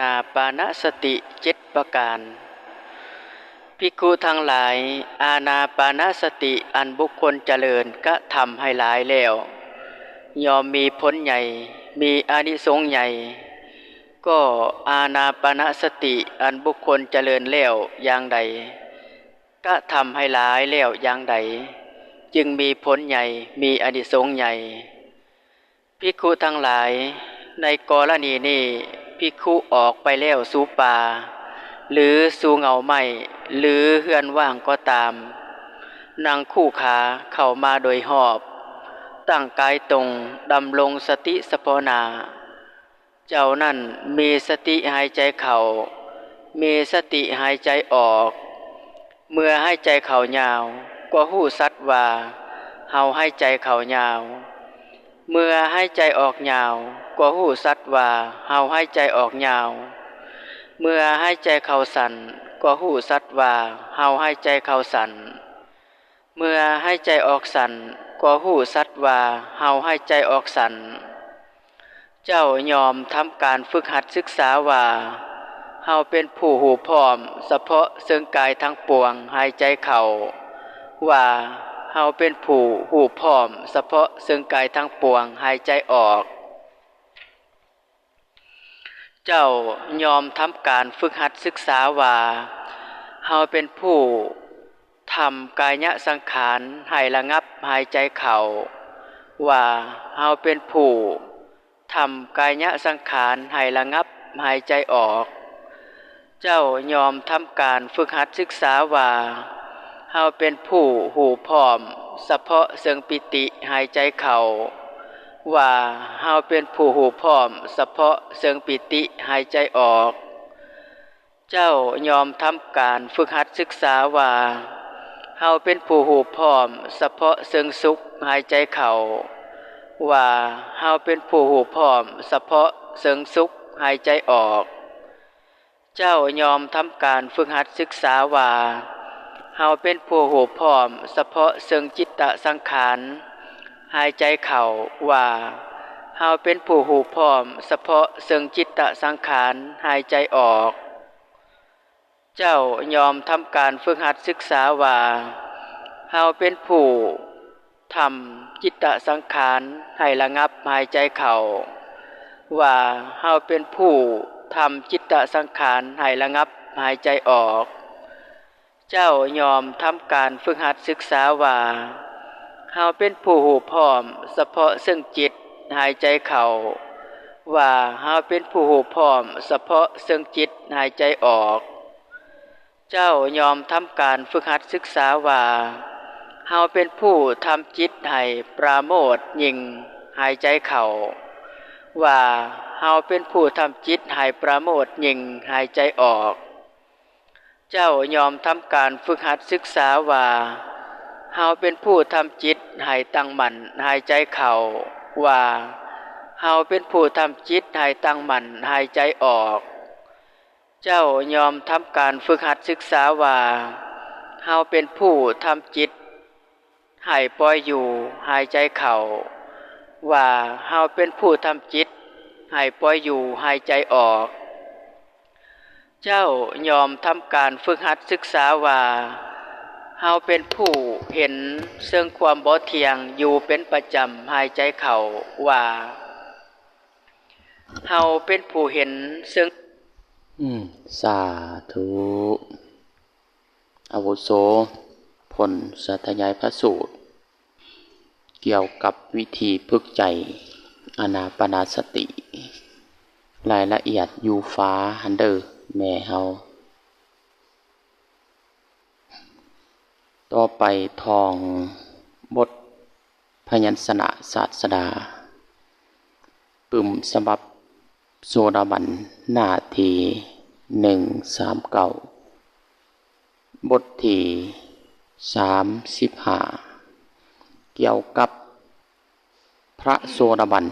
ນາປານະສະຕິເຈັດປະການ. ພິກຂຸທັງຫຼາຍ, ອານາປານະສະຕິອັນບຸກຄົນຈະເລີນກະທຳໃຫ້ຫຼາຍແລ້ວ ຍ່ອມມີຜົນໃຫຍ່, ມີອານິສົງໃຫຍ່. ກໍອານາປານະສະຕິອັນບຸກຄົນຈະເລີນແລ້ວຢ່າງໃດ, ກະທຳໃຫ້ຫຼາຍແລ້ວຢ່າງໃດ, ຈຶ່ງມີຜົນໃຫຍ່, ມີອານິສົງໃຫຍ່. ພິກຂຸທັງຫຼາຍ, ໃນກໍລະນີນີ້, ພິກຂຸອອກໄປແລ້ວສູ່ປ່າ ຫຼື ສູ່ເຫງົ້າໄມ້ ຫຼື ເຮືອນວ່າງກໍຕາມ, ນັ່ງຄູ່ຂາເຂົ້າມາໂດຍຮອບ, ຕັ້ງກາຍຕົງ, ດຳລົງສະຕິສະເພາະໜ້າ. ເຈົ້ານັ້ນມີສະຕິຫາຍໃຈເຂົ້າ, ມີສະຕິຫາຍໃຈອອກ. ເມື່ອຫາຍໃຈເຂົ້າຍາວ, ກໍຮູ້ສັດວ່າເຮົາຫາຍໃຈເຂົ້າຍາວ. ເມື່ອຫາຍໃຈອອກຍາວ, ກໍຮູ້ສັດວ່າເຮົາຫາຍໃຈອອກຍາວ. ເມື່ອຫາຍໃຈເຂົ້າສັ້ນ, ກໍຮູ້ສັດວ່າເຮົາຫາຍໃຈເຂົ້າສັ້ນ. ເມື່ອຫາຍໃຈອອກສັ້ນ, ກໍຮູ້ສັດວ່າເຮົາຫາຍໃຈອອກສັ້ນ. ເຈົ້າຍ່ອມທຳການຝຶກຫັດສຶກສາວ່າ, ເຮົາເປັນຜູ້ຮູ້ພ້ອມສະເພາະເຊິ່ງກາຍທັງປວງຫາຍໃຈເຂົ້າ, ວ່າເຮົາເປັນຜູ້ຮູ້ພ້ອມສະເພາະເຊິ່ງກາຍທັງປວງຫາຍໃຈອອກ. ເຈົ້າຍ່ອມທຳການຝຶກຫັດສຶກສາວ່າ, ເຮົາເປັນຜູ້ທຳກາຍະສັງຂານໃຫ້ລະງັບຫາຍໃຈເຂົ້າ, ວ່າເຮົາເປັນຜູ້ທຳກາຍະສັງຂານໃຫ້ລະງັບຫາຍໃຈອອກ. ເຈົ້າຍ່ອມທຳການຝຶກຫັດສຶກສາວ່າ, ເຮົາເປັນຜູ້ຮູ້ພ້ອມສະເພາະເຊິ່ງປີຕິຫາຍໃຈເຂົ້າ, ວ່າເຮົາເປັນຜູ້ຮູ້ພ້ອມສະເພາະເຊິ່ງປີຕິຫາຍໃຈອອກ. ເຈົ້າຍ່ອມທຳການຝຶກຫັດສຶກສາວ່າ, ເຮົາເປັນຜູ້ຮູ້ພ້ອມສະເພາະເຊິ່ງສຸກຫາຍໃຈເຂົ້າ, ວ່າເຮົາເປັນຜູ້ຮູ້ພ້ອມສະເພາະເຊິ່ງສຸກຫາຍໃຈອອກ. ເຈົ້າຍ່ອມທຳການຝຶກຫັດສຶກສາວ່າ, ເຮົາເປັນຜູ້ຮູ້ພ້ອມສະເພາະເຊິ່ງຈິດຕະສັງຂານຫາຍໃຈເຂົ້າ, ວ່າເຮົາເປັນຜູ້ຮູ້ພ້ອມສະເພາະເຊິ່ງຈິດຕະສັງຂານຫາຍໃຈອອກ. ເຈົ້າຍ່ອມທຳການຝຶກຫັດສຶກສາວ່າ, ເຮົາເປັນຜູ້ ທຳຈິດຕະສັງຂານໃຫ້ລະງັບຫາຍໃຈເຂົ້າ, ວ່າເຮົາເປັນຜູ້ທຳຈິດຕະສັງຂານໃຫ້ລະງັບຫາຍໃຈອອກ. ເຈົ້າຍ່ອມທຳການຝຶກຫັດສຶກສາວ່າ, ເຮົາເປັນຜູ້ຮູ້ພ້ອມສະເພາະເຊິ່ງຈິດຫາຍໃຈເຂົ້າ, ວ່າເຮົາເປັນຜູ້ຮູ້ພ້ອມສະເພາະເຊິ່ງຈິດຫາຍໃຈອອກ. ເຈົ້າຍ່ອມທຳການຝຶກຫັດສຶກສາວ່າ, ເຮົາເປັນຜູ້ທຳຈິດໃຫ້ປາໂມດຍິ່ງຫາຍໃຈເຂົ້າ, ວ່າເຮົາເປັນຜູ້ທຳຈິດໃຫ້ປາໂມດຍິ່ງຫາຍໃຈອອກ. ເຈົ້າຍ່ອມທຳການຝຶກຫັດສຶກສາວ່າ, ເຮົາເປັນຜູ້ທຳຈິດໃຫ້ຕັ້ງໝັ້ນຫາຍໃຈເຂົ້າ, ວ່າເຮົາເປັນຜູ້ທຳຈິດໃຫ້ຕັ້ງໝັ້ນຫາຍໃຈອອກ. ເຈົ້າຍ່ອມທຳການຝຶກຫັດສຶກສາວ່າ, ເຮົາເປັນຜູ້ທຳຈິດໃຫ້ປ່ອຍຢູ່ຫາຍໃຈເຂົ້າ, ວ່າເຮົາເປັນຜູ້ທຳຈິດໃຫ້ປ່ອຍຢູ່ຫາຍໃຈອອກ. ເຈົ້າຍ່ອມທຳການຝຶກຫັດສຶກສາວ່າ, ເຮົາເປັນຜູ້ເຫັນເຊິ່ງຄວາມບໍ່ທ່ຽງຢູ່ເປັນປະຈຳຫາຍໃຈເຂົ້າ, ວ່າ ເຮົາເປັນຜູ້ເຫັນເຊິ່ງ ອືມ ສາທຸ. ອາວຸໂສ ພົນສາທະຍາຍພະສູດ ກ່ຽວກັບວິທີຝຶກໃຈອານາປານາສະຕິ ລາຍລະອຽດຢູ່ຟ້າຫັ້ນເດີ ແມ່ເຮົາ. ຕໍ່ໄປທ່ອງບົດ ພະຍັນຊະນະສາດສະດາ ປຶ້ມສະບັບໂສດາບັນ ໜ້າທີໜຶ່ງສາມເກົ້າ ບົດທີສາມສິບຫ້າ ກ່ຽວກັບພະໂສດາບັນ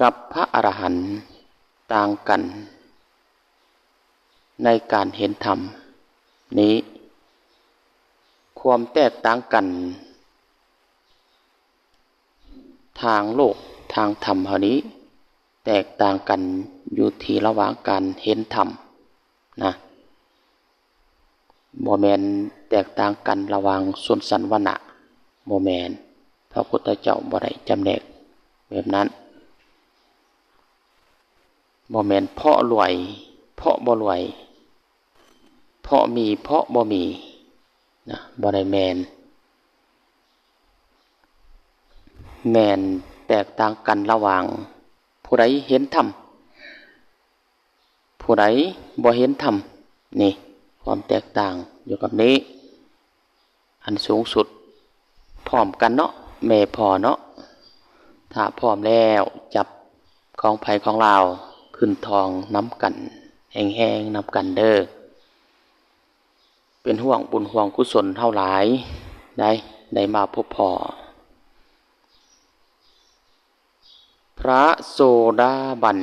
ກັບພະອະລະຫັນຕ່າງກັນ ໃນການເຫັນທຳນີ້ ຄວາມແຕກຕ່າງກັນທາງໂລກທາງທຳເຮົານີ້ ແຕກຕ່າງກັນ ຢູ່ທີ່ລະຫວ່າງການເຫັນທຳນະ, ບໍ່ແມ່ນແຕກຕ່າງກັນລະຫວ່າງຊົນຊັ້ນວັນນະ, ບໍ່ແມ່ນ. ພະພຸດທະເຈົ້າບໍ່ໄດ້ຈຳແນກແບບນັ້ນ. ບໍ່ແມ່ນເພາະລວຍ ເພາະບໍ່ລວຍ, ເພາະມີ ເພາະບໍ່ມີນະ, ບໍ່ໄດ້ແມ່ນ. ແມ່ນແຕກຕ່າງກັນລະຫວ່າງຜູ້ໃດເຫັນທຳ, ຜູ້ໃດບໍ່ເຫັນທຳ. ນີ້ຄວາມແຕກຕ່າງຢູ່ກັບນີ້. ອັນສູງສຸດ ພ້ອມກັນເນາະ ແມ່ພໍ່ເນາະ. ຖ້າພ້ອມແລ້ວ ຈັບຂອງໃຜຂອງລາວ ຂຶ້ນທ້ອງນຳກັນ ແຮງໆນຳກັນເດີ້. ເປັນຫ່ວງບຸນຫ່ວງກຸສົນເຮົາຫຼາຍໃດ໋ ໄດ້ມາພົບພໍ້ ພະໂສດາບັນ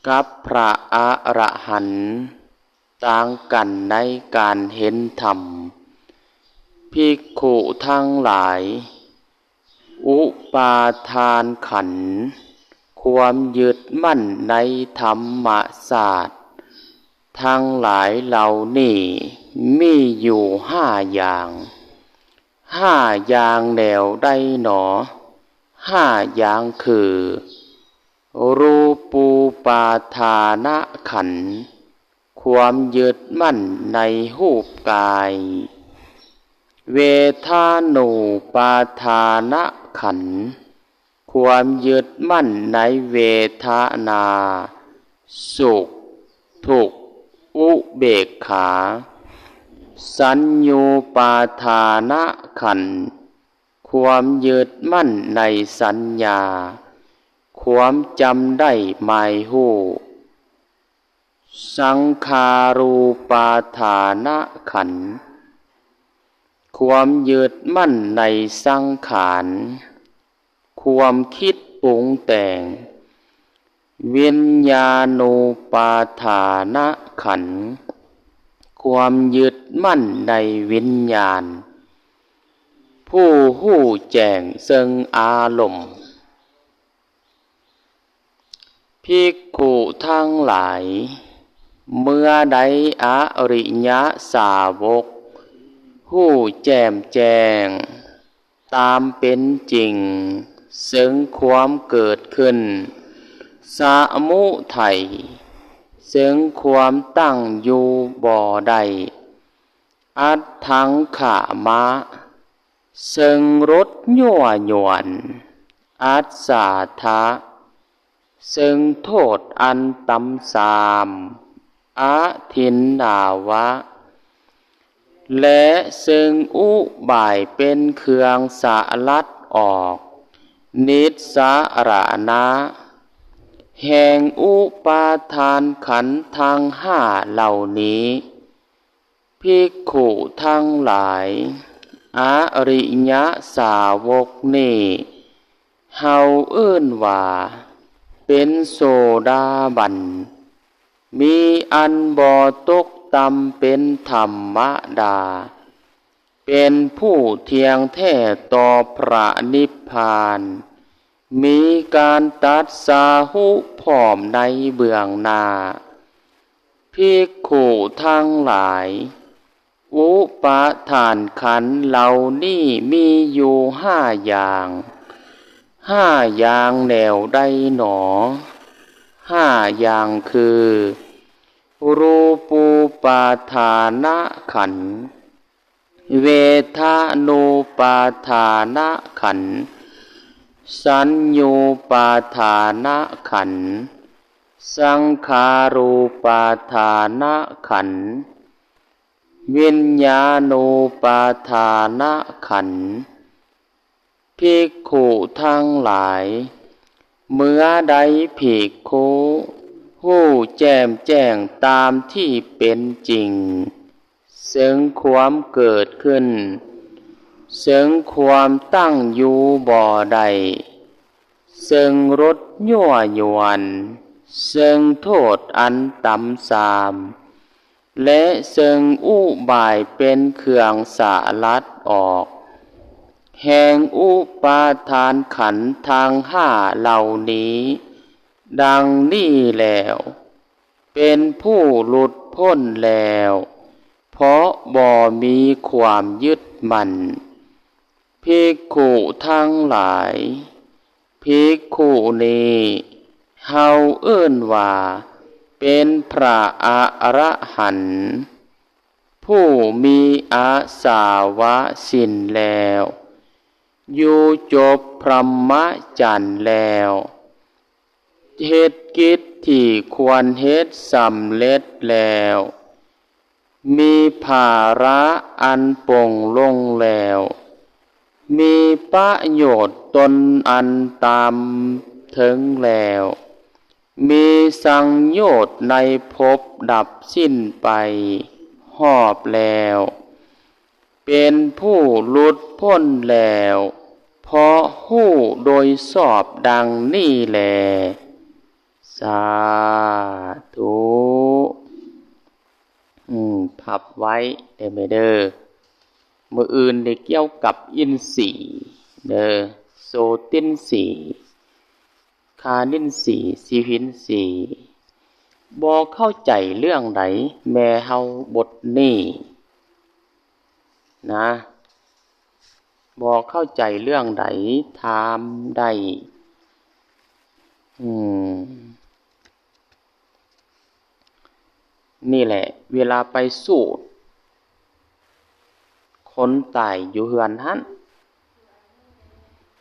ກັບພະອະລະຫັນ ຕ່າງກັນໃນການເຫັນທຳ. ພິກຂຸທັງຫຼາຍ, ອຸປາທານຂັນ ຄວາມຍຶດໝັ້ນໃນທຳມະຊາດທັງຫຼາຍເຫຼົ່ານີ້ ມີຢູ່ຫ້າຢ່າງ. ຫ້າຢ່າງແນວໃດໜໍ? ຫ້າຢ່າງຄື ຮູປູປາທານະຂັນ ຄວາມຍຶດໝັ້ນໃນຮູບກາຍ, ເວທະນູປາທານະຂັນ ຄວາມຍຶດໝັ້ນໃນເວທະນາ, ສຸກ, ທຸກ, ອຸເບກຂາ, ສັນຍູປາທານະຂັນ ຄວາມຍຶດໝັ້ນໃນສັນຍາ, ຄວາມຈຳໄດ້ໝາຍຮູ້, ສັງຂາຣູປາທານະຂັນ ຄວາມຍຶດໝັ້ນໃນສັງຂານ ຄວາມຄິດປຸງແຕ່ງ, ວິນຍານູປາທານະຂັນ ຄວາມຍຶດໝັ້ນໃນວິນຍານ ຜູ້ຮູ້ແຈ້ງເຊິ່ງອາລົມ. ພິກຂຸທັງຫຼາຍ, ເມື່ອໃດອະລິຍະສາວົກຮູ້ແຈ່ມແຈ້ງຕາມເປັນຈິງ ເຊິ່ງຄວາມເກີດຂຶ້ນ, ສະມຸໄທ ເຊິ່ງຄວາມຕັ້ງຢູ່ບໍ່ໄດ້, ອັດຖັງຂະມະ ເຊິ່ງລົດຍົວະຍວນ, ອັດສາທະ ເຊິ່ງໂທດອັນຕ່ຳຊາມ, ອະທິນນາວະ ແລະ ເຊິ່ງອຸບາຍເປັນເຄື່ອງສະລັດອອກ, ນິດສະລະນະ ແຫ່ງອຸປາທານຂັນທັງຫ້າເຫຼົ່ານີ້. ພິກຂຸທັງຫຼາຍ, ອະລິຍະສາວົກນີ້ ເຮົາເອີ້ນວ່າເປັນໂສດາບັນ, ມີອັນບໍ່ຕົກຕ່ຳເປັນທຳມະດາ, ເປັນຜູ້ທ່ຽງແທ້ຕໍ່ພະນິບພານ, ມີການຕັດສະຮຸພ້ອມໃນເບື້ອງໜ້າ. ພິກຂຸທັງຫຼາຍ, ອຸປາທານຂັນເຫຼົ່ານີ້ມີຢູ່ຫ້າຢ່າງ. ຫ້າຢ່າງແນວໃດໜໍ? ຫ້າຢ່າງຄື ຮູປູປາທານະຂັນ, ເວທະນູປາທານະຂັນ, ສັນຍູປາທານະຂັນ, ສັງຂາຣູປາທານະຂັນ, ວິນຍານູປາທານະຂັນ. ພິກຂຸທັງຫຼາຍ, ເມື່ອໃດພິກຂຸຮູ້ແຈ່ມແຈ້ງຕາມທີ່ເປັນຈິງ, ເຊິ່ງຄວາມເກີດຂຶ້ນ, ເຊິ່ງຄວາມຕັ້ງຢູ່ບໍ່ໄດ້, ເຊິ່ງລົດຍົວະຍວນ, ເຊິ່ງໂທດອັນຕ່ຳຊາມ, ແລະ ເຊິ່ງອຸບາຍເປັນເຄື່ອງສະລັດອອກ ແຫ່ງອຸປາທານຂັນທັງຫ້າເຫຼົ່ານີ້ ດັ່ງນີ້ແລ້ວ ເປັນຜູ້ຫຼຸດພົ້ນແລ້ວ ເພາະບໍ່ມີຄວາມຍຶດໝັ້ນ. ພິກຂຸທັງຫຼາຍ, ພິກຂຸນີ້ເຮົາເອີ້ນວ່າເປັນພະອະລະຫັນ ຜູ້ມີອາສາວະສິນແລ້ວ, ຢູ່ຈົບພະມະຈັນແລ້ວ, ເຮັດກິດທີ່ຄວນເຮັດສຳເລັດແລ້ວ, ມີພາລະອັນປົງລົງແລ້ວ, ມີປະໂຫຍດຕົນອັນຕາມເຖິງແລ້ວ, ມີສັງໂຍດໃນພົບດັບສິ້ນໄປຮອບແລ້ວ, ເປັນຜູ້ຫຼຸດພົ້ນແລ້ວ ເພາະຮູ້ໂດຍຊອບດັ່ງນີ້ແລ. ສາທຸ. ອືມ ພັບໄວ້ເດີແມ່ເດີ. ມື້ອື່ນນີ້ກ່ຽວກັບອິນຊີເດີ, ໂສຕິນສີ, ຄານິນສີ, ຊີວິນສີ. ບໍ່ເຂົ້າໃຈເລື່ອງໃດ ແມ່ເຮົາບົດນີ້ນະ. ບໍ່ເຂົ້າໃຈເລື່ອງໃດ ຖາມໄດ້. ອືມ ນີ້ແຫຼະ ເວລາໄປສູດຄົນຕາຍຢູ່ເຮືອນຫັ້ນ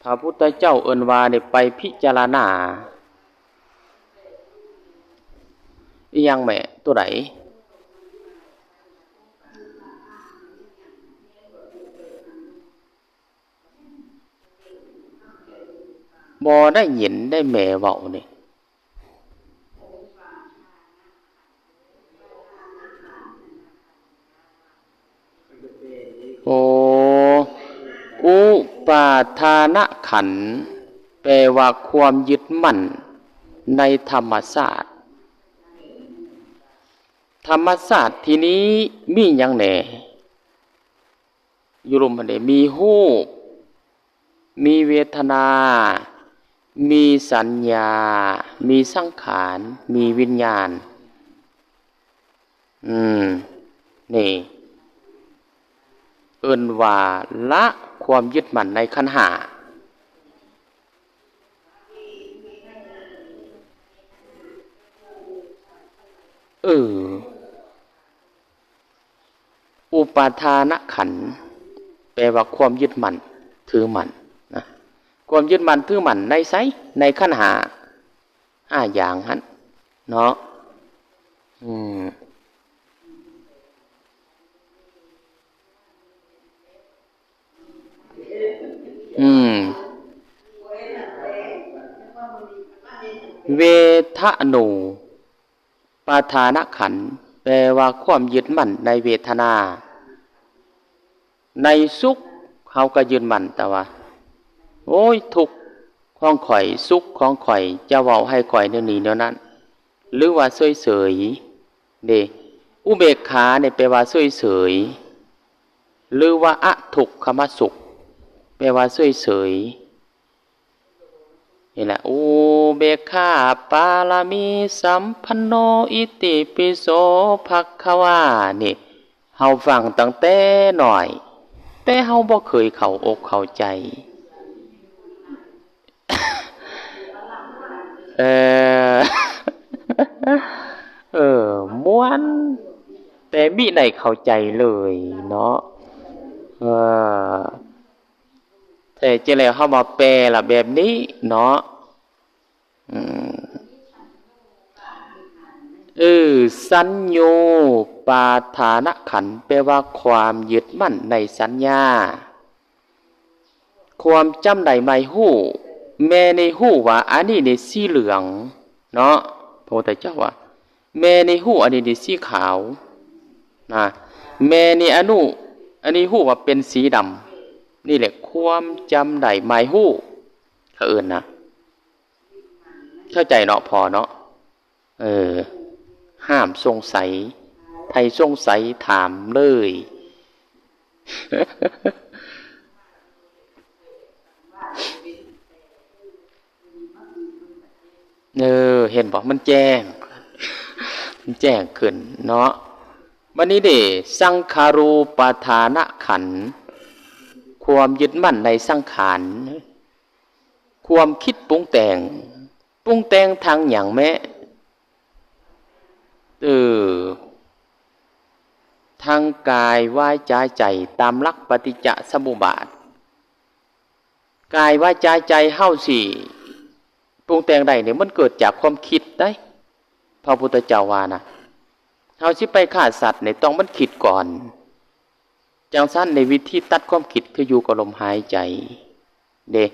ພະພຸດທະເຈົ້າເອີ້ນວ່າໄດ້ໄປພິຈາລະນາ ອີຫຍັງແມ່ ໂຕໃດ? ບໍ່ໄດ້ຍິນໄດ້ແມ່ເວົ້ານີ້. ໂອ ອຸປາທານະຂັນ ແປວ່າຄວາມຍຶດໝັ້ນໃນທຳມະຊາດ. ທຳມະຊາດທີ່ນີ້ມີຫຍັງແດ່? ຢູ່ລຸ່ມຫັ້ນເດ ມີຮູບ, ມີເວທະນາ, ມີສັນຍາ, ມີສັງຂານ, ມີວິນຍານ. ອືມ ນີ້ ເອີ້ນວ່າລະຄວາມຍຶດໝັ້ນໃນຂັນຫ້າ. ເອີ. ອຸປາທານະຂັນ ແປວ່າຄວາມຍຶດໝັ້ນຖືໝັ້ນນະ, ຄວາມຍຶດໝັ້ນຖືໝັ້ນໃນໃສ? ໃນຂັນຫ້າ ຫ້າຢ່າງຫັ້ນເນາະ. ອືມ ອືມ ເວທະນູ ປາທານະຂັນ ແປວ່າຄວາມຍຶດໝັ້ນໃນເວທະນາ. ໃນສຸກເຮົາກໍຍຶດໝັ້ນ ແຕ່ວ່າ ໂອ້ຍ ທຸກຂອງຂ້ອຍ ສຸກຂອງຂ້ອຍ ຈະເວົ້າໃຫ້ຂ້ອຍແນວນີ້ແນວນັ້ນ ຫຼືວ່າເສີຍໆເດ້. ອຸເບກຂານີ້ແປວ່າເສີຍໆ ຫຼືວ່າອະທຸກຂະມະສຸກ ແປວ່າເສີຍໆ. ນີ້ແຫຼະ ອຸເບກຂາປາລະມີສຳພັນໂນ ອິຕິປິໂສ ພະຄະວາ ນີ້ ເຮົາຟັງຕັ້ງແຕ່ນ້ອຍ ແຕ່ເຮົາບໍ່ເຄີຍເຂົ້າອົກເຂົ້າໃຈ. ເອີ ເອີ ມ່ວນ ແຕ່ມິໄດ້ເຂົ້າໃຈເລີຍເນາະ. ເອີ. ແທ້ຈິງແລ້ວເຮົາມາແປລະແບບນີ້ເນາະ. ອືມ ເອີ ສັນໂຍປາທານະຂັນ ແປວ່າຄວາມຍຶດໝັ້ນໃນສັນຍາ, ຄວາມຈຳໄດ້ໝາຍຮູ້. ແມ່ນີ້ຮູ້ວ່າອັນນີ້ນີ້ສີເຫຼືອງເນາະ, ພະພຸດທະເຈົ້າວ່າ ແມ່ນີ້ຮູ້ອັນນີ້ນີ້ສີຂາວນະ, ແມ່ນີ້ອະນຸ ອັນນີ້ຮູ້ວ່າເປັນສີດຳ. ນີ້ແຫຼະຄວາມຈຳໄດ້ໝາຍຮູ້ ເຂົາເອີ້ນນະ. ເຂົ້າໃຈເນາະພໍ່ເນາະ? ເອີ ຫ້າມສົງໄສ, ໃຜສົງໄສຖາມເລີຍ. ເອີ ບໍ່? ມັນແຈ້ງ ມັນແຈ້ງຂຶ້ນເນາະ. ບັດນີ້ເດ ສັງຂາຣູປາທານະຂັນ ຄວາມຍຶດໝັ້ນໃນສັງຂານ ຄວາມຄິດປຸງແຕ່ງ ປຸງແຕ່ງທາງຫຍັງແມ້? ເອີ ທາງກາຍ ວາຈາ ໃຈ ຕາມຫຼັກປະຕິດຈະສະມຸບາດ. ກາຍ ວາຈາ ໃຈເຮົາຊິປຸງແຕ່ງໄດ້ນີ້ ມັນເກີດຈາກຄວາມຄິດໄດ໋ ພະພຸດທະເຈົ້າວ່ານະ. ເຮົາຊິໄປຂ້າສັດນີ້ ຕ້ອງມັນຄິດກ່ອນ. ຈັ່ງຊັ້ນໃນວິທີຕັດຄວາມຄິດ ຄືຢູ່ກັບລົມຫາຍໃຈເດ້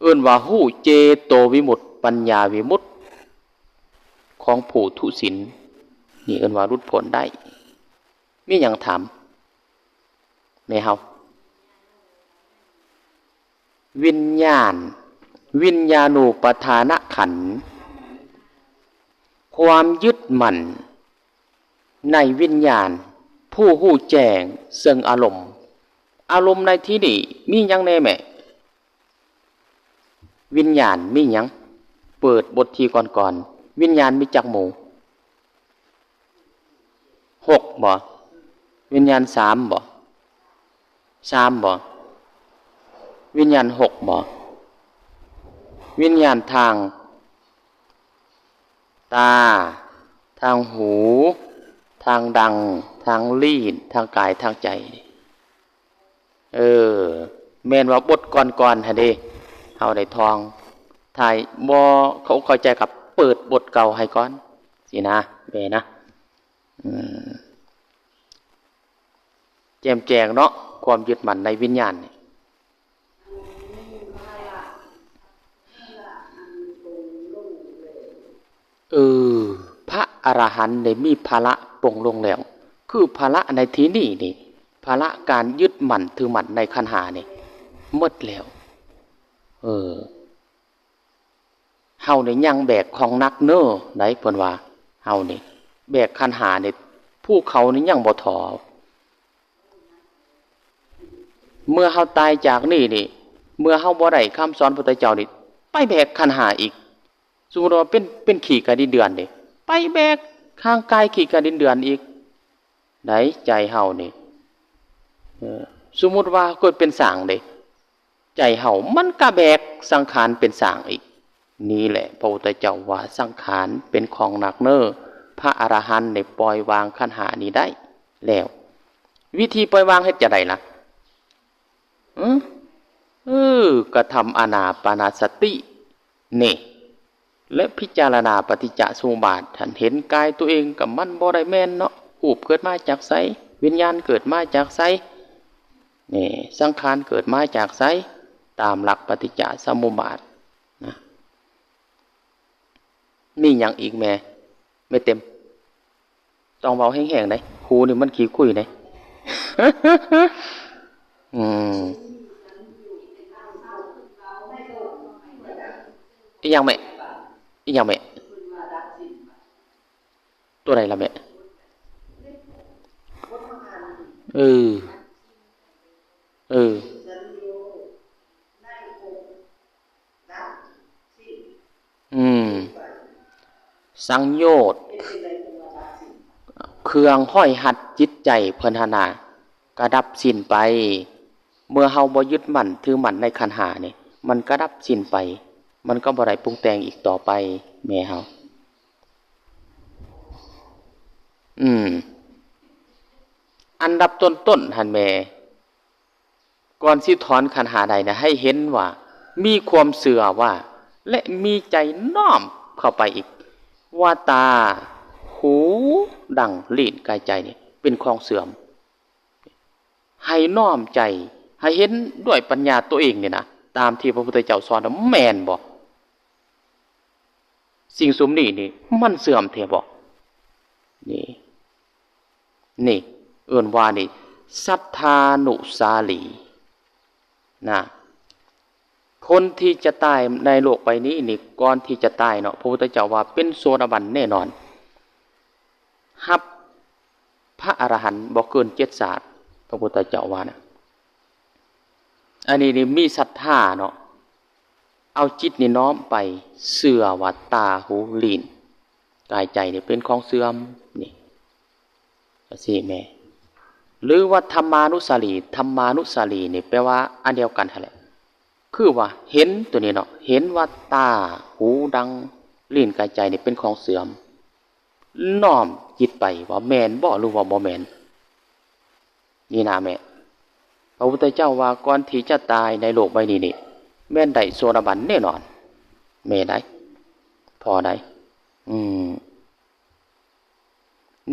ເອີ້ນວ່າຮູ້ເຈໂຕວິມຸດ ປັນຍາວິມຸດ ຂອງຜູ້ທຸສິນ ນີ້ເອີ້ນວ່າຫຼຸດພົ້ນໄດ້. ມີຫຍັງຖາມແມ່ເຮົາ? ວິນຍານ ວິນຍານູປະທານະຂັນ ຄວາມຍຶດໝັ້ນໃນວິນຍານ ຜູ້ຮູ້ແຈ້ງເຊິ່ງອາລົມ. ອາລົມໃນທີ່ນີ້ມີຫຍັງແດ່ແມ່? ວິນຍານມີຫຍັງ? ເປີດບົດທີກ່ອນໆ ວິນຍານມີຈັກໝູ່? ຫົກບໍ່? ວິນຍານສາມບໍ່? ສາມບໍ່? ວິນຍານຫົກບໍ່? ວິນຍານທາງຕາ, ທາງຫູ, ທາງດັງ, ທາງລີ້ນ, ທາງກາຍ, ທາງໃຈ. ເອີ ແມ່ນວ່າບົດກ່ອນໆຫັ້ນເດ ເຮົາໄດ້ທ່ອງ ຖ້າບໍ່ເຂົ້າ ເຂົ້າໃຈກໍເປີດບົດເກົ່າໃຫ້ກ່ອນ ຊີ້ນະ ແມ່ນະ. ອືມ ແຈ່ມແຈ້ງເນາະ ຄວາມຍຶດໝັ້ນໃນວິນຍານນີ້. ເອີ ພະອະລະຫັນໄດ້ມີພາລະປົງລົງແລ້ວ. ຄືພາລະໃນທີ່ນີ້ນີ້ ພາລະການຍຶດໝັ້ນຖືໝັ້ນໃນຂັນຫ້ານີ້ໝົດແລ້ວ. ເອີ ເຮົານີ້ຍັງແບກຂອງໜັກເນີ ໄດ໋ ເພິ່ນວ່າ ເຮົານີ້ແບກຂັນຫ້ານີ້ ພູເຂົານີ້ຍັງບໍ່ທໍ້. ເມື່ອເຮົາຕາຍຈາກນີ້ນີ້ ເມື່ອເຮົາບໍ່ໄດ້ຄຳສອນພຸດທະເຈົ້ານີ້ ໄປແບກຂັນຫ້າອີກ. ສົມມຸດວ່າເປັນ ເປັນຂີ້ກະດິນເດືອນເດ້ ໄປແບກຮ່າງກາຍຂີ້ກະດິນເດືອນອີກ ໃນໃຈເຮົານີ້. ເອີ ສົມມຸດວ່າເກີດເປັນຊ້າງເດ້ ໃຈເຮົາມັນກະແບກສັງຂານເປັນຊ້າງອີກ. ນີ້ແຫຼະ ພະພຸດທະເຈົ້າວ່າສັງຂານເປັນຂອງໜັກເນີ. ພະອະລະຫັນໄດ້ປ່ອຍວາງຂັນຫ້ານີ້ໄດ້ແລ້ວ. ວິທີປ່ອຍວາງເຮັດຈັ່ງໃດລະ? ເອີ ກະທຳອານາປານະສະຕິນີ້ ແລະ ພິຈາລະນາປະຕິດຈະສະມຸບາດ ຫັ້ນ ເຫັນກາຍຕົວເອງກໍມັນບໍ່ໄດ້ແມ່ນເນາະ. ຮູບເກີດມາຈາກໃສ? ວິນຍານເກີດມາຈາກໃສ? ນີ້ ສັງຂານເກີດມາຈາກໃສ? ຕາມຫຼັກປະຕິດຈະສະມຸບາດນະ. ມີຫຍັງອີກແມ່? ແມ່ເຕັມ ຕ້ອງເວົ້າແຮງໆໄດ໋ ຫູນີ້ມັນຂີ້ຄຸຍເດ້. ອືມ ອີຫຍັງແມ່? ອີຫຍັງແມ່? ຕົວໃດລະແມ່? ເອີ ເອີ ອືມ ສັງໂຍດ ເຄື່ອງຫ້ອຍຮັດຈິດໃຈເພິ່ນຫັ້ນນະ ກະດັບສິ້ນໄປ. ເມື່ອເຮົາບໍ່ຍຶດໝັ້ນຖືໝັ້ນໃນຂັນຫ້ານີ້ ມັນກະດັບສິ້ນໄປ ມັນກໍບໍ່ໄດ້ປຸງແຕ່ງອີກຕໍ່ໄປ ແມ່ເຮົາ. ອືມ ອັນດັບຕົ້ນໆຫັ້ນແມ່ ກ່ອນຊິຖອນຂັນຫ້າໄດ້ນະ ໃຫ້ເຫັນວ່າມີຄວາມເຊື່ອວ່າ ແລະ ມີໃຈນ້ອມເຂົ້າໄປອີກ ວ່າຕາ, ຫູ, ດັງ, ລີ້ນ, ກາຍ, ໃຈນີ້ເປັນຂອງເສື່ອມ. ໃຫ້ນ້ອມໃຈ ໃຫ້ເຫັນດ້ວຍປັນຍາຕົວເອງນີ້ນະ ຕາມທີ່ພະພຸດທະເຈົ້າສອນນະ ແມ່ນບໍ່? ສິ່ງຊຸມນີ້ນີ້ ມັນເສື່ອມແທ້ບໍ່? ນີ້ ນີ້ເອີ້ນວ່ານີ້ ສັດທານຸສາລີນະ. ຄົນທີ່ຈະຕາຍໃນໂລກໃບນີ້ນີ້ ກ່ອນທີ່ຈະຕາຍເນາະ ພະພຸດທະເຈົ້າວ່າເປັນໂສດາບັນແນ່ນອນ ຮັບພະອະລະຫັນບໍ່ເກີນເຈັດຊາດ ພະພຸດທະເຈົ້າວ່ານະ. ອັນນີ້ນີ້ມີສັດທາເນາະ ເອົາຈິດນີ້ນ້ອມໄປເຊື່ອວ່າຕາ, ຫູ, ລີ້ນ, ກາຍ, ໃຈນີ້ເປັນຂອງເສື່ອມ ນີ້ ຈັ່ງຊີ້ແມ່. ຫຼືວ່າທຳມານຸສາລີ, ທຳມານຸສາລີນີ້ແປວ່າອັນດຽວກັນຫັ້ນແຫຼະ ຄືວ່າເຫັນໂຕນີ້ເນາະ, ເຫັນວ່າຕາ, ຫູ, ດັງ, ລີ້ນ, ກາຍ, ໃຈນີ້ເປັນຂອງເສື່ອມ, ນ້ອມຈິດໄປວ່າແມ່ນບໍ່ ຫຼືວ່າບໍ່ແມ່ນ. ນີ້ນະແມ່, ພະພຸດທະເຈົ້າວ່າກ່ອນທີ່ຈະຕາຍໃນໂລກໃບນີ້ນີ້ ແມ່ນໄດ້ໂສດາບັນແນ່ນອນ. ແມ່ໄດ໋ ພໍ່ໄດ໋. ອືມ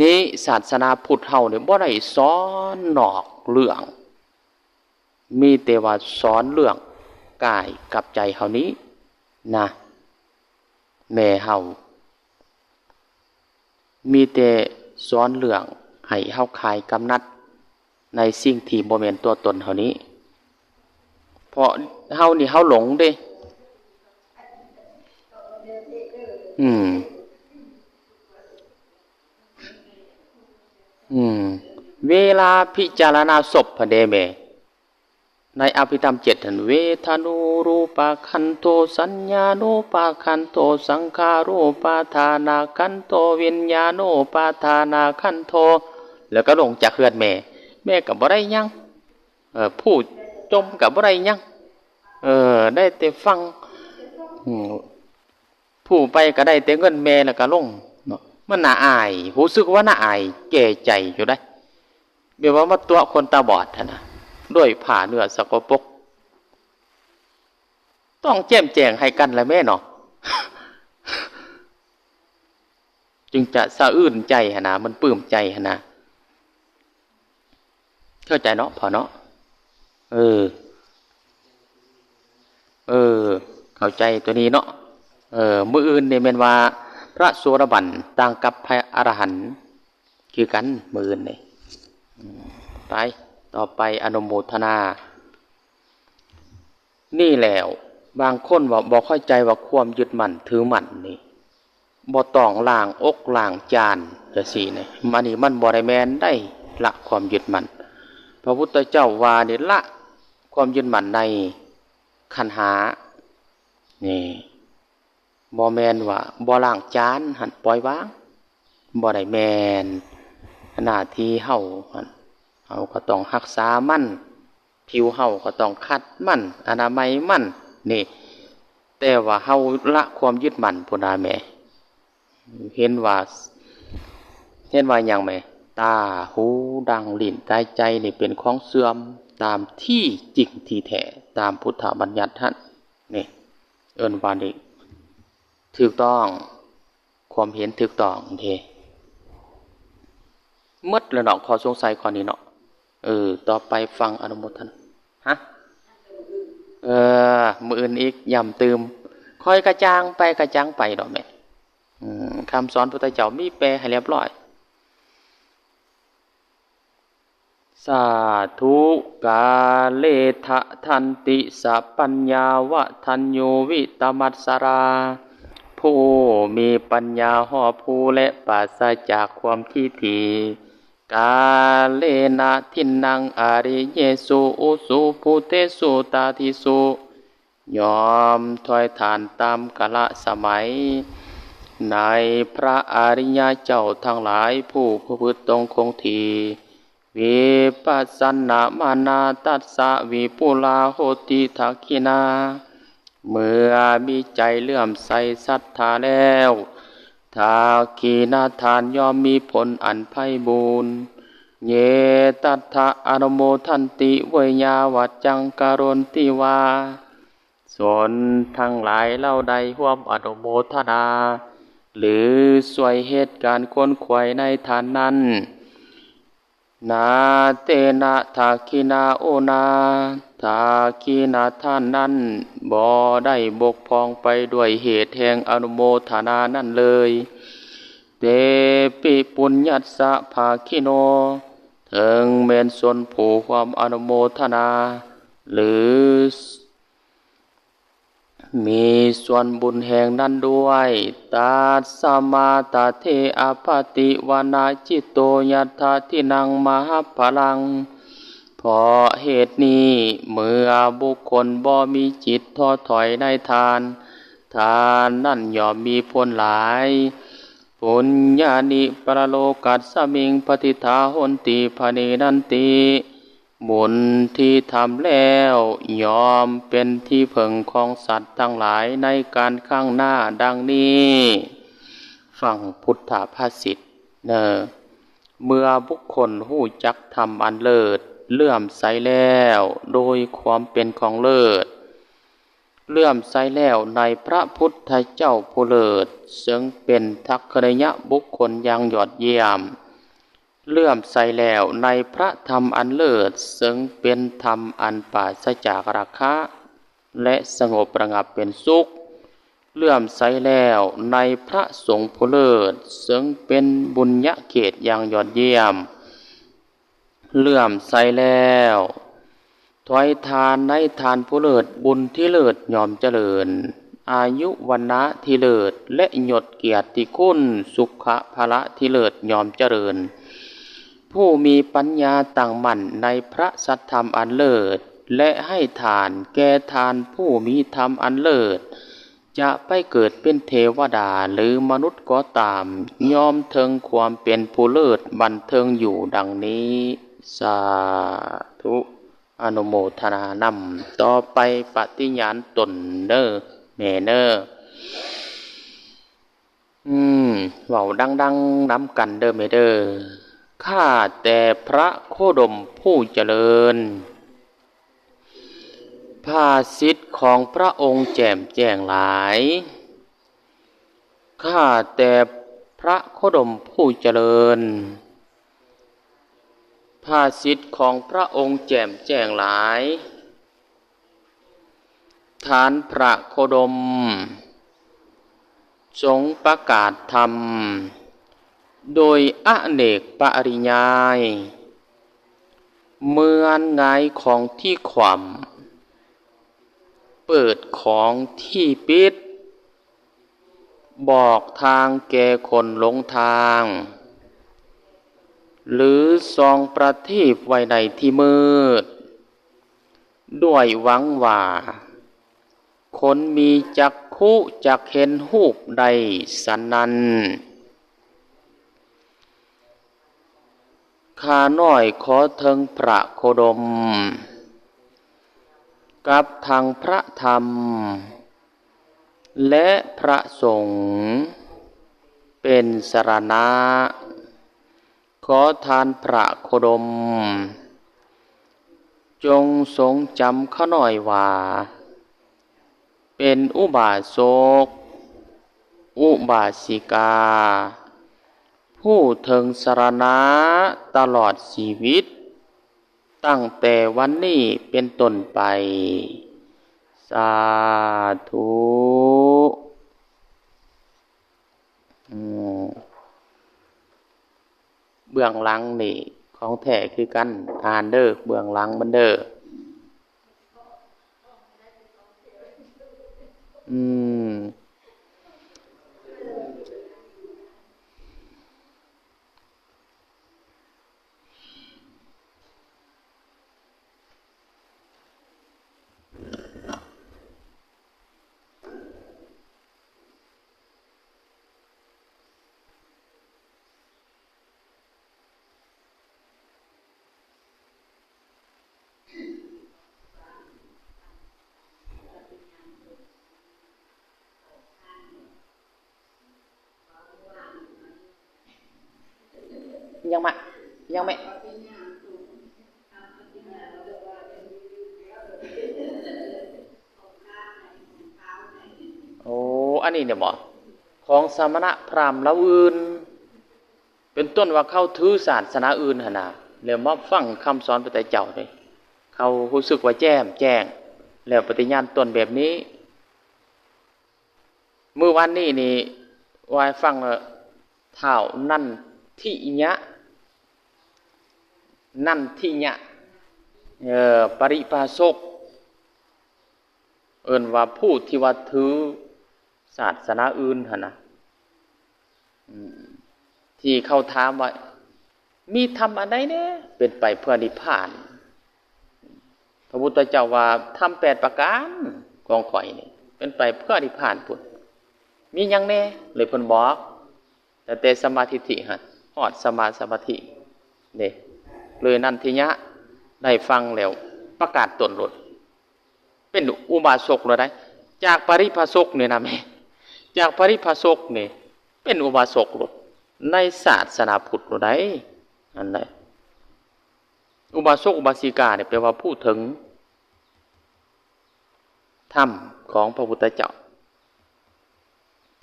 ນີ້ສາສະໜາພຸດເຮົານີ້ບໍ່ໄດ້ສອນນອກເລື່ອງ, ມີແຕ່ວ່າສອນເລື່ອງກາຍກັບໃຈເຮົານີ້ນະ ແມ່ເຮົາ. ມີແຕ່ສອນເລື່ອງໃຫ້ເຮົາຄາຍກຳໜັດໃນສິ່ງທີ່ບໍ່ແມ່ນຕົວຕົນເຮົານີ້, ເພາະເຮົານີ້ເຮົາຫຼົງເດ້. ອືມ ອືມ ເວລາພິຈາລະນາສົບຫັ້ນເດ້ແມ່ ໃນອະພິທຳເຈັດຫັ້ນ ເວທະນູຣູປະຄັນໂທ ສັນຍານູປະຄັນໂທ ສັງຂາຣູປາທານະຄັນໂທ ວິນຍານູປາທານະຄັນໂທ ແລ້ວກໍລົງຈາກເຮືອນແມ່, ແມ່ກໍບໍ່ໄດ້ຫຍັງ, ເອີ ຜູ້ຈົ່ມກໍບໍ່ໄດ້ຫຍັງ, ເອີ ໄດ້ແຕ່ຟັງ. ອືມ ຜູ້ໄປກໍໄດ້ແຕ່ເງິນແມ່ແລ້ວກໍລົງເນາະ. ມັນໜ້າອາຍ, ຮູ້ສຶກວ່າໜ້າອາຍແກ່ໃຈຢູ່ໃດ໋. ແບບວ່າມາຕົວະຄົນຕາບອດຫັ້ນນະ ດ້ວຍຜ້າເນື້ອສະກະປົກ. ຕ້ອງແຈ່ມແຈ້ງໃຫ້ກັນລະແມ່ເນາະ, ຈຶ່ງຈະສະອື່ນໃຈຫັ້ນນະ, ມັນປຶ້ມໃຈຫັ້ນນະ. ເຂົ້າໃຈເນາະພໍ່ເນາະ? ເອີ ເອີ ເຂົ້າໃຈຕົວນີ້ເນາະ. ເອີ ມື້ອື່ນນີ້ແມ່ນວ່າພະໂສດາບັນຕ່າງກັບພະອະລະຫັນຄືກັນ ມື້ອື່ນນີ້. ອືມ ໄປ ຕໍ່ໄປອະນຸໂມທະນາ. ນີ້ແຫຼະ ບາງຄົນວ່າບໍ່ເຂົ້າໃຈວ່າຄວາມຍຶດໝັ້ນຖືໝັ້ນນີ້ ບໍ່ຕ້ອງລ້າງອົກລ້າງຈານຈັ່ງຊີ້ນີ້, ອັນນີ້ມັນບໍ່ໄດ້ແມ່ນໃດ໋ ລະຄວາມຍຶດໝັ້ນ. ພະພຸດທະເຈົ້າວ່ານີ້ ລະຄວາມຍຶດໝັ້ນໃນຂັນຫ້ານີ້, ບໍ່ແມ່ນວ່າບໍ່ລ້າງຈານຫັ້ນ ປ່ອຍວາງ, ບໍ່ໄດ້ແມ່ນ. ໜ້າທີ່ເຮົາຫັ້ນ ເຮົາກໍຕ້ອງຮັກສາມັນ, ຜິວເຮົາກໍຕ້ອງຂັດມັນ, ອະນາໄມມັນນີ້, ແຕ່ວ່າເຮົາລະຄວາມຍຶດໝັ້ນພຸ້ນນະແມ່. ເຫັນວ່າ ເຫັນວ່າຫຍັງແມ່? ຕາ, ຫູ, ດັງ, ລີ້ນ, ກາຍ, ໃຈນີ້ເປັນຂອງເສື່ອມຕາມທີ່ຈິງທີ່ແທ້, ຕາມພຸດທະບັນຍັດຫັ້ນ. ນີ້ເອີ້ນວ່ານີ້ຖືກຕ້ອງ, ຄວາມເຫັນຖືກຕ້ອງເດ້. ໝົດແລ້ວເນາະ ຂໍ້ສົງໄສຂໍ້ນີ້ເນາະ. ເອີ ຕໍ່ໄປຟັງອະນຸໂມທະນາ. ຮະ? ເອີ ມື້ອື່ນອີກ ຢ້ຳຕື່ມ. ຄ່ອຍກະຈ່າງໄປ ກະຈ່າງໄປດອກແມ່. ອືມ ຄຳສອນພຸດທະເຈົ້າມີແປໃຫ້ລຽບລ້ອຍ. ສາທຸ. ກາເລທະທັນຕິ ສະປັນຍາວະທັນໂຍ ວິຕະມັດສະລາ, ຜູ້ມີປັນຍາຮອບຮູ້ ແລະ ປາສະຈາກຄວາມຂີ້ຖີ່. ກາເລນະທິນນັງ ອະລິເຍສຸ ອຸຊຸ ພຸເຕສຸ ຕາທິສຸ. ຍອມຖວາຍທານຕາມກາລະສະໄໝ ໃນພະອະລິຍະເຈົ້າທັງຫຼາຍ ຜູ້ປະພຶດຕົງຄົງທີ່. ວິປັດສະນາມານາຕັດສະ ວິປຸລາໂຫຕິທັກຂິນາ. ເມື່ອມີໃຈເຫຼື້ອມໃສສັດທາແລ້ວ ທັກຂິນາທານຍ່ອມມີຜົນອັນໄພບູນ. ເຍຕັດຖະອະນຸໂມທັນຕິ ເວຍາວັດຈັງກະໂຣນຕິວາ. ຊົນທັງຫຼາຍເຫຼົ່າໃດຮ່ວມອະນຸໂມທະນາ ຫຼື ຊ່ວຍເຮັດການຂົນຂວາຍໃນທານນັ້ນ. ນາເຕນະທັກຂິນາໂອນາ, ທັກຂິນາທານນັ້ນບໍ່ໄດ້ບົກຜ່ອງໄປດ້ວຍເຫດແຫ່ງອະນຸໂມທະນານັ້ນເລີຍ. ເຕປິປຸນຍັດສະພາຄີໂນ, ເຖິງແມ່ນຊົນຜູ້ຮ່ວມອະນຸໂມທະນາ ຫຼື ມີສ່ວນບຸນແຫ່ງນັ້ນດ້ວຍ. ຕັດສະມາຕະເທ ອະປະຕິວະນະຈິດໂຕ ຍັດຖາທິນັງມະຫະພະລັງ. ເພ ເພາະເຫດນີ້ ເມື່ອບຸກຄົນບໍ່ມີຈິດທໍ້ຖອຍໃນທານ, ທານນັ້ນຍ່ອມມີຜົນຫຼາຍ. ປຸນຍານິປະໂລກັດສະມິງ ປະຕິດຖາຫົນຕິ ພະນີນັນຕິ. ບຸນທີ່ທຳແລ້ວ ຍ່ອມເປັນທີ່ເພິ່ງຂອງສັດທັງຫຼາຍໃນການຂ້າງໜ້າ ດັ່ງນີ້. ຟັງພຸດທະພາສິດເນີ. ເມື່ອບຸກຄົນຮູ້ຈັກທຳອັນເລີດ, ເຫຼື້ອມໃສແລ້ວໂດຍຄວາມເປັນຂອງເລີດ, ເຫຼື້ອມໃສແລ້ວໃນພະພຸດທະເຈົ້າຜູ້ເລີດ, ເຊິ່ງເປັນທັກຂະນະຍະບຸກຄົນຢ່າງຍອດຢ້ຽມ, ເຫຼື້ອມໃສແລ້ວໃນພະທຳອັນເລີດ, ເຊິ່ງເປັນທຳອັນປາສະຈາກລາຄະ ແລະ ສະຫງົບລະງັບເປັນສຸກ, ເຫຼື້ອມໃສແລ້ວໃນພະສົງຜູ້ເລີດ, ເຊິ່ງເປັນບຸນຍະເຂດຢ່າງຍອດຢ້ຽມ, ເຫຼື້ອມໃສແລ້ວ ຖວາຍທານໃນທ່ານຜູ້ເລີດ, ບຸນທີ່ເລີດຍ່ອມຈະເລີນ, ອາຍຸວັນນະທີ່ເລີດ ແລະ ຍົດກຽດຕິຄຸນ, ສຸຂະພະລະທີ່ເລີດຍ່ອມຈະເລີນ. ຜູ້ມີປັນຍາຕັ້ງໝັ້ນໃນພະສັດທຳອັນເລີດ ແລະ ໃຫ້ທານແກ່ທ່ານຜູ້ມີທຳອັນເລີດ, ຈະໄປເກີດເປັນເທວະດາ ຫຼື ມະນຸດກໍຕາມ, ຍ່ອມເຖິງຄວາມເປັນຜູ້ເລີດບັນເທີງຢູ່ດັ່ງນີ້. ສາທຸ ອະນຸໂມທະນານຳ. ຕໍ່ໄປປະຕິຍານຕົນເນີ ແມ່ເນີ. ອືມ ເວົ້າດັງໆນຳກັນເດີແມ່ເດີ. ຂ້າແຕ່ພະໂຄດົມຜູ້ຈະເລີນ, ພາສິດຂອງພະອົງແຈ່ມແຈ້ງຫຼາຍ. ຂ້າແຕ່ພະໂຄດົມຜູ້ຈະເລີນ, ພາສິດຂອງພະອົງແຈ່ມແຈ້ງຫຼາຍ. ທ່ານພະໂຄດົມ ຊົງປະກາດທຳໂດຍອະເນກປະລິຍາຍ, ເໝືອນຫງາຍຂອງທີ່ຂວ້ຳ, ເປີດຂອງທີ່ປິດ, ບອກທາງແກ່ຄົນຫຼົງທາງ ຫຼື ສ່ອງປະທີບໄວ້ໃນທີ່ມືດ, ດ້ວຍຫວັງວ່າຄົນມີຈັກຂຸຈັກເຫັນຮູບໄດ້ສັນນັ້ນ. ຂ້ານ້ອຍຂໍເຖິງພະໂຄດົມ ກັບທັງພະທຳ ແລະ ພະສົງເປັນສະລະນະ. ຂໍທ່ານພະໂຄດົມ ຈົ່ງຊົງຈຳຂ້ານ້ອຍວ່າ ເປັນອຸບາສົກ ອຸບາສິກາ ຜູ້ເຖິງສະລະນະຕະຫຼອດຊີວິດ ຕັ້ງແຕ່ວັນນີ້ເປັນຕົ້ນໄປ. ສາທຸ. ອືມ ເບື້ອງຫຼັງນີ້ຂອງແທ້ຄືກັນ, ອ່ານເດີ ເບື້ອງຫຼັງມັນເດີ. ອືມ. ຍັງມາ ຍັງແມ່. ໂອ້ ອັນນີ້ແມ່ນບໍ່ ຂອງສະມະນະພຣາມລາວອື່ນ ເປັນຕົ້ນວ່າເຂົາຖືສາສະໜາອື່ນຫັ້ນນະ ແລ້ວມາຟັງຄຳສອນພະພຸດທະເຈົ້າເດ້ ເຂົາຮູ້ສຶກວ່າແຈ່ມແຈ້ງ ແລ້ວປະຕິຍານຕົນແບບນີ້. ມື້ວານນີ້ນີ້ວ່າໃຫ້ຟັງ ທ້າວນັນທິຍະ ນັນທິຍະ ເອີ ປະລິພາສົກ ເອີ້ນວ່າຜູ້ທີ່ວ່າຖືສາສະໜາອື່ນຫັ້ນນະ ອືມ ທີ່ເຂົາຖາມວ່າ ມີທຳອັນໃດແດ່ເປັນໄປເພື່ອນິບພານ? ພະພຸດທະເຈົ້າວ່າ ທຳແປດປະການຂອງຂ້ອຍນີ້ ເປັນໄປເພື່ອນິບພານພຸ້ນ. ມີຫຍັງແດ່? ເລີຍເພິ່ນບອກ ຕັ້ງແຕ່ສຳມາທິດຖິຫັ້ນ ຮອດສຳມາສະມາທິເດ້. ເລີຍນັນທິຍະໄດ້ຟັງແລ້ວປະກາດຕົນໂລດ ເປັນອຸບາສົກໂລດໄດ໋. ຈາກປະລິພາສົກນີ້ນະແມ່ ຈາກປະລິພາສົກນີ້ເປັນອຸບາສົກໂລດ ໃນສາສະໜາພຸດໂລດໄດ໋. ອັນໃດ ອຸບາສົກອຸບາສິການີ້ແປວ່າຜູ້ເຖິງ ທຳຂອງພະພຸດທະເຈົ້າ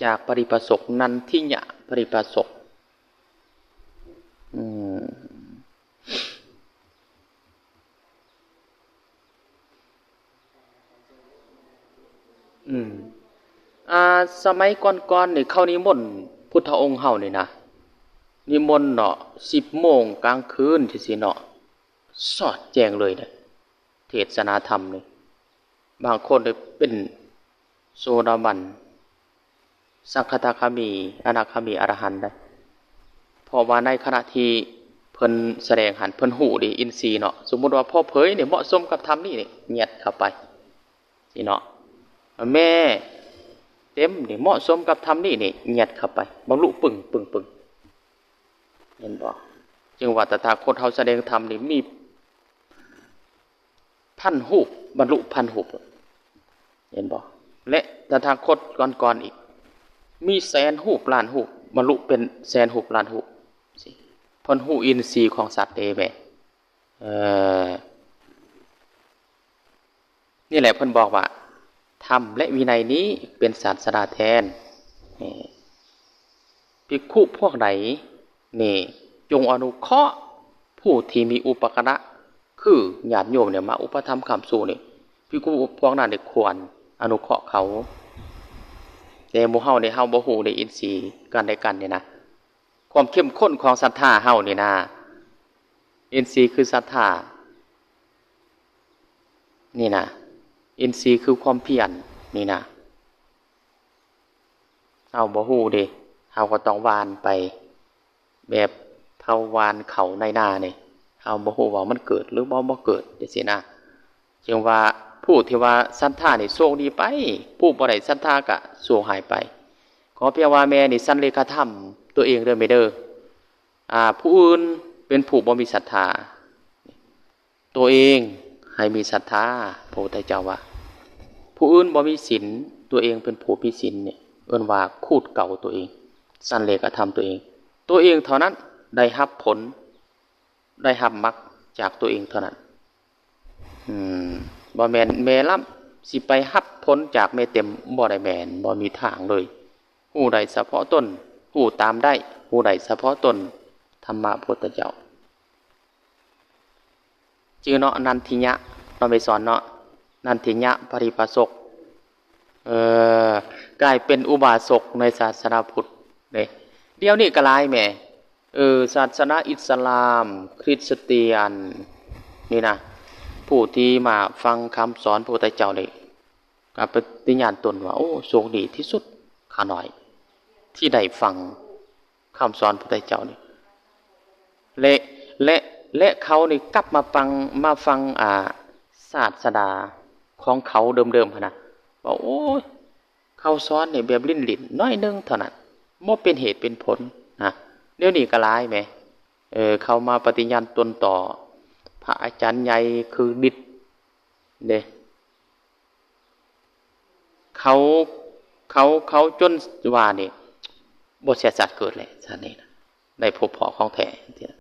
ຈາກປະລິພາສົກ ນັນທິຍະປະລິພາສົກ. ອືມ ອືມ ອ່າ ສະໄໝກ່ອນໆນີ້ ເຂົານິມົນພຸດທະອົງເຮົານີ້ນະ ນິມົນເນາະ ສິບໂມງກາງຄືນຈັ່ງຊີ້ເນາະ ສອດແຈ້ງເລີຍເດ້. ເທດສະນາທຳນີ້ ບາງຄົນໄດ້ເປັນໂສດາບັນ ສະກະທາຄາມີ ອະນາຄາມີ ອະລະຫັນໄດ້ ເພາະວ່າໃນຂະນະທີ່ເພິ່ນສະແດງຫັ້ນ ເພິ່ນຮູ້ເດ້ ອິນຊີເນາະ. ສົມມຸດວ່າພໍ່ເຜີຍນີ້ເໝາະສົມກັບທຳນີ້ນີ້ ແຍດເຂົ້າໄປຊີ້ເນາະ, ແມ່ເຕັມນີ້ເໝາະສົມກັບທຳນີ້ນີ້ ແຍດເຂົ້າໄປ ບັນລຸປຶ້ງໆໆ ເຫັນບໍ່? ຈຶ່ງວ່າຕະຖາຄົດເຮົາສະແດງທຳນີ້ມີ ພັນຮູບ ບັນລຸພັນຮູບ ເຫັນບໍ່? ແລະ ຕະຖາຄົດກ່ອນໆອີກ ມີແສນຮູບລ້ານຮູບ ບັນລຸເປັນແສນຮູບລ້ານຮູບ ເພິ່ນຮູ້ອິນຊີຂອງສັດເດ້ແມ່. ເອີ ນີ້ແຫຼະເພິ່ນບອກວ່າ ທຳ ແລະ ວິໄນນີ້ເປັນສາສະດາແທນ. ເອີ ພິກຂຸພວກໃດນີ້ ຈົ່ງອະນຸເຄາະຜູ້ທີ່ມີອຸປະກາລະ ຄືຍາດໂຍມນີ້ມາອຸປະຖຳຄ້ຳຊູນີ້ ພິກຂຸພວກນັ້ນນີ້ຄວນອະນຸເຄາະເຂົາ. ແຕ່ໝູ່ເຮົານີ້ ເຮົາບໍ່ຮູ້ເດ້ ອິນຊີກັນແລະກັນນີ້ນະ ຄວາມເຂັ້ມຂຸ້ນຂອງສັດທາເຮົານີ້ນະ ອິນຊີຄືສັດທານີ້ນະ ອິນຊີຄືຄວາມພຽນນີ້ນະ ເຮົາບໍ່ຮູ້ເດ້ ເຮົາກໍຕ້ອງຫວ່ານໄປ ແບບເຮົາຫວ່ານເຂົ້າໃນນານີ້ ເຮົາບໍ່ຮູ້ວ່າມັນເກີດ ຫຼືບໍ່ ບໍ່ເກີດ ຈັ່ງຊີ້ນະ. ຈຶ່ງວ່າຜູ້ທີ່ວ່າສັດທານີ້ໂຊກດີໄປ ຜູ້ບໍ່ໄດ້ສັດທາກະໂຊກຮ້າຍໄປ. ຂໍພຽງວ່າແມ່ນີ້ສັນເລກະທຳຕົວເອງເດີແມ່ເດີ ອາ ຜູ້ອື່ນເປັນຜູ້ບໍ່ມີສັດທາ ຕົວເອງໃຫ້ມີສັດທາ. ພະພຸດທະເຈົ້າວ່າ ຜູ້ອື່ນບໍ່ມີສິນ ຕົວເອງເປັນຜູ້ມີສິນນີ້ ເອີ້ນວ່າຂູດເກົ່າຕົວເອງ ສັນເລກະທຳຕົວເອງ. ຕົວເອງເທົ່ານັ້ນໄດ້ຮັບຜົນ ໄດ້ຮັບມັກຈາກຕົວເອງເທົ່ານັ້ນ. ອືມ ບໍ່ແມ່ນແມ່ລ້ຳຊິໄປຮັບຜົນຈາກແມ່ເຕັມ ບໍ່ໄດ້ແມ່ນ ບໍ່ມີທາງເລີຍ. ຮູ້ໄດ້ສະເພາະຕົນ ຮູ້ຕາມໄດ້ ຮູ້ໄດ້ສະເພາະຕົນ ທຳມະພຸດທະເຈົ້າ. ຈື່ເນາະ ນັນທິຍະເນາະ ແມ່ສອນເນາະ ນັນທິຍະປະລິພາສົກ ເອີ ກາຍເປັນອຸບາສົກໃນສາສະໜາພຸດເດ້. ດຽວນີ້ກໍຫຼາຍແໝ່ ເອີ ສາສະໜາອິດສະລາມ ຄຣິສຕຽນນີ້ນະ ຜູ້ທີ່ມາຟັງຄຳສອນພະພຸດທະເຈົ້ານີ້ ກໍປະຕິຍານຕົນວ່າ ໂອ້ ໂຊກດີທີ່ສຸດຂ້ານ້ອຍທີ່ໄດ້ຟັງ ຄຳສອນພະພຸດທະເຈົ້ານີ້ ແລະ ແລະ ແລະເຂົານີ້ກັບມາຟັງ ມາຟັງ ອ່າ ສາດສະດາຂອງເຂົາເດີມໆຫັ້ນນະ ວ່າ ໂອ້ຍ ເຂົາສອນນີ້ແບບຫຼິ້ນໆໜ້ອຍໜຶ່ງເທົ່ານັ້ນ ບໍ່ເປັນເຫດເປັນຜົນນະ. ດຽວນີ້ກໍຫຼາຍແໝ່ ເອີ ເຂົາມາປະຕິຍານຕົນຕໍ່ພະອາຈານໃຫຍ່ຄືດິດເດ້. ເຂົາ ເຂົາ ເຂົາຈົນວ່ານີ້ ບໍ່ເສຍຊາດເກີດແຫຼະ ຊາດນີ້ນະ ໄດ້ພົບພໍ້ຂອງແທ້